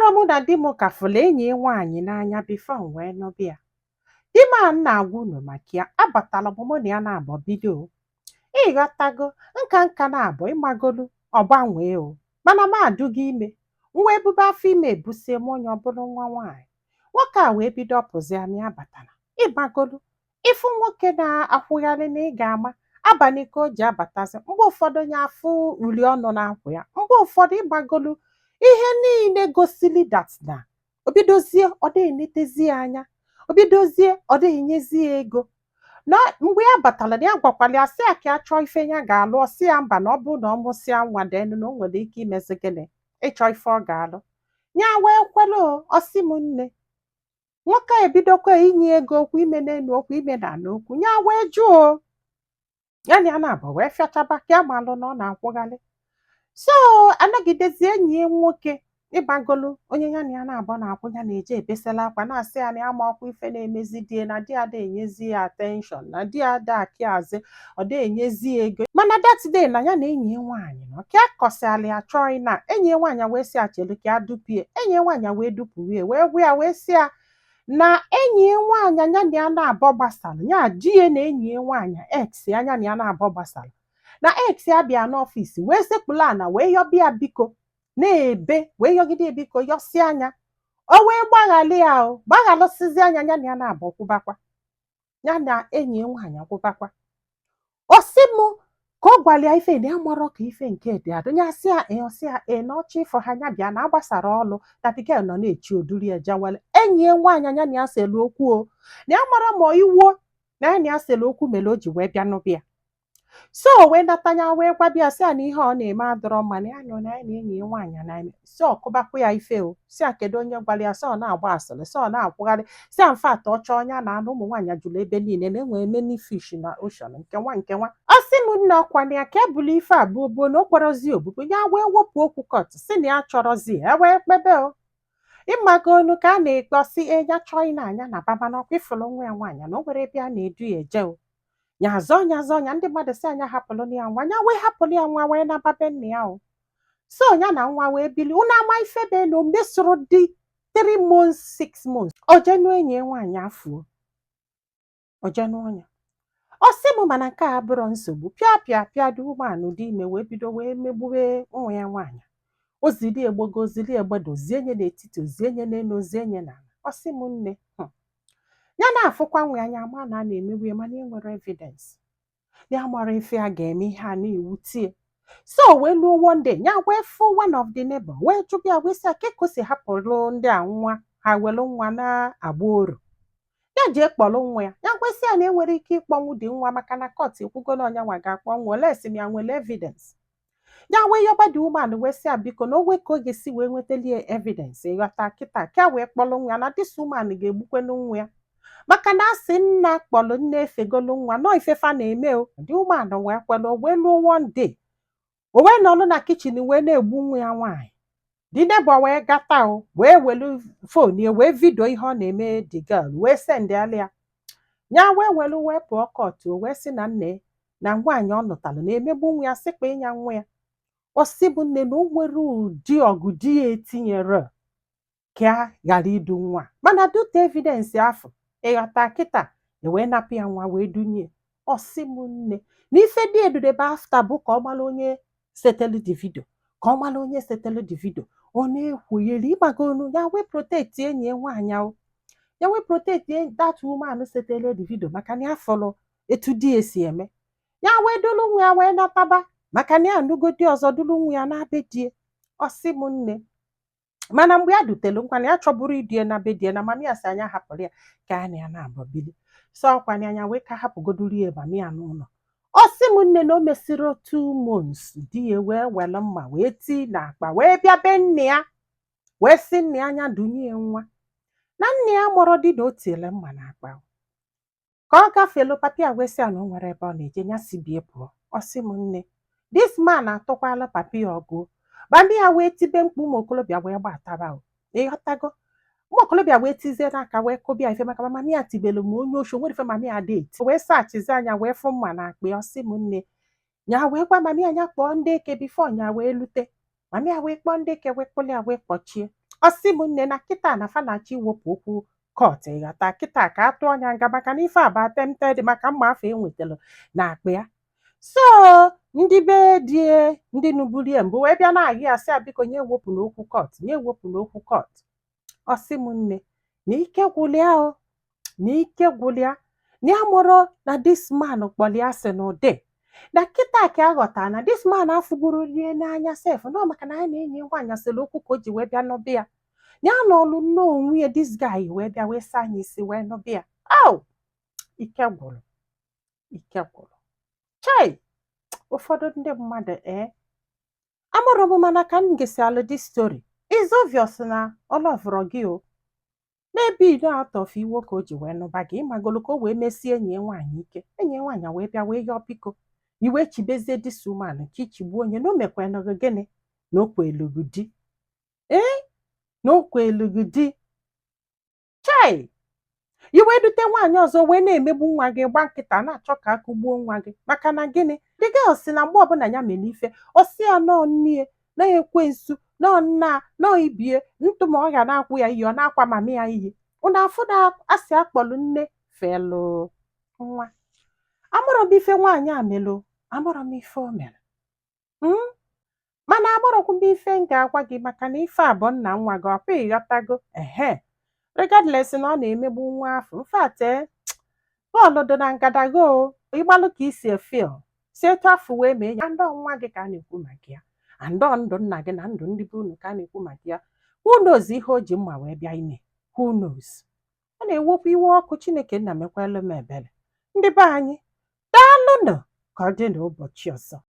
Amarọ m na di m ka fụlụ enyi ya nwaanyị n'anya before m wee nụba ya. Di m a m na-agwa unu maka ya, abatala m, mụ na ya na-abọ bido o. Ịghọtago nka nka na-abụ ịmagolu ọgbanwee o, mana m adụgo ime. M wee bube afọ ime, ebusie m onye ọbụla nwa nwaanyị. Nwoke a wee bido ọpụzi ama ya batara. Ịmagolu ịfụ nwoke na-akwụgharị na ị ga-ama abalị ka o ji abatazi. Mgbe ụfọdụ ya afụ uli ọnụ na-akwụ ya, mgbe ụfọdụ ịgbagolu ihe niile gosili that na obidozie ọ dị enetezi ya anya, obidozie ọ dị enyezi ya ego. Na mgbe ya batara, na ya gwakwala ya sị ya ka ya chọọ ife ya ga-alụ. Ọ sị ya mba, na ọ bụrụ na ọ mụsịa nwa denu, na o nwere ike imezi gịnị, ịchọ ife ọ ga-alụ. Ya wee kwelu o. Ọ sị m nne, nwoke a ebidokwa inye ego, okwu ime n'elu, okwu ime n'ala, okwu ya wee jụọ o. Ya na ya na-abụ wee fịachaba ka ya malụ na ọ na-akwụghalị. So anọgidezie, enyi ya nwoke, ịgbagolu onye ya na ya na-abụ na-akwụ, ya na-eje ebesala akwa, na-asị ya na ya ma ọkwa ife na-emezi di na di ada enyezi ya attention, na di ada akị azị, ọ da enyezi ya ego. Mana that day na ya na enyi ya nwaanyị nọ ka a kọsịala ya, chọọ ịna enyi ya nwaanyị, wee sị ya chelu ka ya dupie. Enyi ya nwaanyị wee dupụrie, wee gwa ya, wee sị ya na enyi ya nwaanyị ya na ya na-abọ gbasara ya, di ya na enyi ya nwaanyị, ex ya, ya na ya na-abọ gbasara, na ex ya bịa n'office wee sekpulu ana wee yọbịa biko, na-ebe, wee yọgide biko, yọsie anya, o wee gbaghalị ya, o gbaghalụsizi anya, ya na ya na-abọ kwụbakwa, ya na enyi ya nwaanyị akwụbakwa. Ọ sị m ka ọ gwara ya ife na ya marọ ka ife nke dị adụ. Ya sị ya ee. Ọ sị ya ee, na ọchọ ịfọ ha, ya bịa na agbasara ọlụ, that girl nọ na-echi oduri ya jawale enyi ya nwaanyị, ya na ya selu okwu o, na ya mara ma iwuo na ya na ya selu okwu mere o ji wee bịa nụbịa. So o wee nata ya, wee gwabịa sị ya na ihe ọ na-eme adọrọ mma, na ya nọ na ya na enyi ya nwaanyị na-eme si ọkụbakwa ya ife o. Si ya kedu onye gwara ya, sị ọ na-agba asịrị, sị ọ na-akwụgharị, si ya mfat ọ chọọ ya na anụ ụmụ nwaanyị jụrụ ebe niile, na enwere many fish na ocean. Nke nwa nke nwa, ọ sị m nne, ọkwana ya ka ebulu ife abụọ buo na o kwerozi obubu ya, wee wepụ okwu court, si na ya chọrọzi ya wee kpebe o. Ịmago onu ka a na-ekpe, ọsị e ya chọọ ị na-anya na baba na ọkwa ifụlụ nwa ya nwaanyị na o nwere ebe a na-edu ya eje o. Ya azọ ya azọ ya, ndị mmadụ si anya hapụlụ ya nwa ya, wee hapụlụ ya nwa, wee naba be nna ya o. So ya na nwa wee bili. Unu ama ife be na o mesoro dị 3 months, 6 months, o jenu enyi ya nwaanyị afụo, o jenu ọnya. Ọ sị m mana nke a abụrọ nsogbu. Pịa pịa pịa, dị umeanụ dị ime, wee bido wee megbuwe nwa ya nwaanyị. O zili egbogo, zili egbedo, zie nye n'etiti, ozie nye n'elu, ozie nye n'ala. Ọ sị m nne, ya na-afụkwa nwa ya anya, ama na a na-emegbu ya, mana e nwere evidence, ya mara ife a ga-eme. Ihe a na-ewutie. So wee luo one day, ya wee fụ one of the neighbor, wee jụbịa ya, wee sị ya ke ka o si hapụrụ ndị a nwa ha, welu nwa na-agba oru, ya jee kpọrọ nwa ya. Ya gwesị ya na enwere ike ịkpọnwụ dị nwa, maka na court ekwugo na ọnya nwa ga-akpọ nwa ole si m ya nwere evidence. Ya wee yọba the woman, wee sị ya biko, na o nwe ka ọ ga-esi wee nwetalie evidence, ịghọta kịta, ka wee kpọrọ nwa ya, na this woman ga-egbukwenu nwa ya, maka na asị nna kpọrọ nne efegolu nwa nọ ifefa na-eme o. The woman wee kwelu. O wee luo one day, o wee nọrọ na kitchen wee na-egbu nwa ya nwaanyị. The neighbor wee gata o, wee welu phone ya wee video ihe ọ na-eme the girl, wee sendịala ya. Ya wee welu wee pụọ court o, wee sị na nne na nwaanyị ọ nụtalụ na-emegbu nwa ya, sịkpa ịnya nwa ya. Ọ sị bụ nne, na o nwere ụdị ọgụ di ya etinyere ka a ghara idu nwa, mana dute evidence afọ, ịghọta kịta, e wee napụ ya nwa wee dunye. Ọ sị m nne, na ife dị edudebe after bụ ka ọ mara onye setelu the video, ka ọ mara onye setelu the video. Ọ na-ekwugheri ịgbagonu ya, wee protect enyi ya nwaanyị ahụ, ya wee protect that woman setelu the video, maka na ya fọrọ etu di ya si eme ya. Wee dulu nwa ya wee nataba, maka na ya anụgo di ọzọ, dulu nwa ya na be die. Ọ sị m nne, mana mgbe ya dutelu nkwa na ya chọburu idie na be die, na mami ya si anya hapụrụ ya ka ya na ya na-abọ bili. So ọkwa anya wee ka hapụgoduru ya mami ya n'ụlọ. Ọ sị m nne, na o mesịrị 2 months, di ya wee were mma wee tii n'akpa, wee bịa be nne ya, wee sị nne ya anya dunye ya nwa, na nne ya mụrụ di na o tiele mma n'akpa. Ka ọ gafelu, papi ya wee sị ya na o nwere ebe ọ na-eje, ya si bie pụọ. Ọ sị m nne, this man atụkwala papi ya ọgụ. Mami ya wee tibe mkpu, ụmụ okorobịa wee gbataba o. Ịghọtago, ụmụ okorobịa wee tizie n'aka, wee kụbịa ife, maka mami ya tibelu m onye oshi, nwere ife mami ya dị eti, wee sachizi anya, wee fụ mma na akpa ya. Ọ sị m nne, ya wee gwa mami ya, ya kpọọ ndị eke before ya wee lute. Mami ya wee kpọọ ndị eke, wee kpụrụ ya, wee kpọchie. Ọ sị m, nne, na kịta na fa na-achọ iwepụ okwu court, ịghọta, kịta ka a tụọ ya nga maka na ife a bụ attempted, maka mma afọ enwetara na akpa ya. So ndị be die, ndị nụbulie mbụ, wee bịa na-agị ya, sị ya biko, nye ewepụ n'okwu court, nye ewepụ n'okwu court. Ọ sị m, nne, na ike gwụlịa o, na ike gwụlịa, na ya mụrụ na this man kpọrọ ya sị n'ụdị na kịta ka a ghọtara na this man afụgburu rie n'anya sef nọ, maka na ya na enyi nwaanyị sịrị okwu ka o ji wee bịa nụbịa ya. Ya nọlụ nnọọ onwe ya, this guy wee bịa wee saa anya isi wee nụbịa ya. Au, ike gwụrụ, ike gwụrụ. Chai, ụfọdụ ndị mmadụ, ee, amụrụ m, mana ka m gesi alụ this story, is obvious na ọ loveụrụ gị o. Maybe no, out of iwe ka o ji wee nụba gị, ịmagolu, ka o wee mesie enyi ya nwaanyị ike. Enyi ya nwaanyị wee bịa wee yọọ biko, iwe chibezie this woman ka ichigbuo onye na o mekwanụ gị gịnị, na o kwelu gị di, ee, na o kwelu gị di. Chai, iwe dute nwaanyị ọzọ wee na-emegbu nwa gị, gba nkịta na-achọ ka akụgbuo nwa gị. Maka na gịnị? The girl si na mgbe ọbụla ya mere ife, ọ sị ya nọọ nnie na ekwensu, nọọ nna, nọọ ibie ntụ, ma ọ ga na-akwụ ya iyi, ọ na-akwa mami ya iyi. Unu afụ na asị akpọlụ nne felụ nwa. Amụrọ m ife nwaanyị a melụ, amụrọ m ife o mere. Mana amụrọkwu m ife m ga-agwa gị, maka na ife a bụ nna nwa gị, ọkwa ịghọtago? Ehe, regardless na ọ na-emegbu nwa afọ, in fact, bọọlụ dị na ngadaga o. Ịgbalụ ka isi efil si etu afọ wee mee ya, ndọ nwa gị ka a na-ekwu maka ya, andọ ndụ nna gị na ndụ ndị be unu ka a na-ekwu maka ya. Who knows ihe o ji mma wee bịa ime? Who knows? Ọ na-ewekwa iwe ọkụ. Chineke nna, mekwalụ m ebere. Ndị be anyị, daalụnụ. Ka ọ dị n'ụbọchị ọzọ.